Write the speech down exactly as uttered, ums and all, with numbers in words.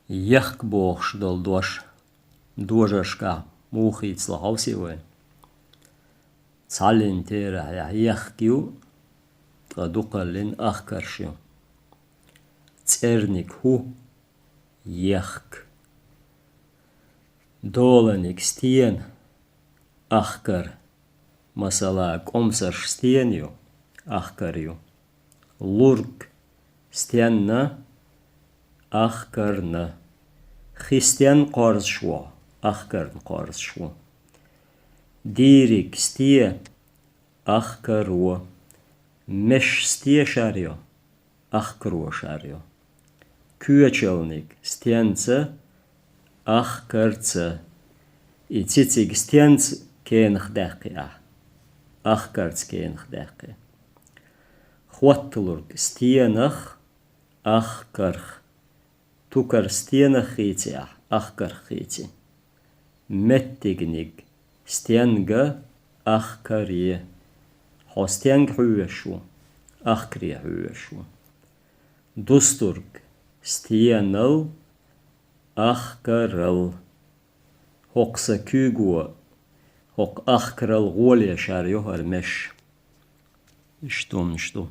Ехк бохуш долу дош дожаршкахь муха хийцало хьовсий вай? Цхьаллин терахьехь ехк ю, ткъа дукхаллин ахкарш ю. ЦӀерниг хӀу? Ехк. Доланиг стена? Ахкар. Масала, кӀомсарш стена ю? Ахкар ю. Лург стенна? Ахкарна. Хи стенна кхорзуш ву? Ахкарна кхорзуш ву. Дийриг сте? Ахкаро. Меш сте шар ю? Ахкаро шар ю. Коьчалниг стенца? Ахкарца. И цициг стенца кенах даьккхи ахь? Ахкарца кенах даьккхи. Хьотталург стенах? Ахкарх. Тукар стенах хийци ахь? Ахкарх хийци. Меттигниг стенга? Ахкаре. Хьо стенга хьоьжуш ву? Ахкаре хьоьжуш ву. Дустург стенал? Ахкарал. ХӀокху сан куьйго, хӀокху ахкарал гӀоле шар ю хӀара меш. Иштта хӀуманаш ду.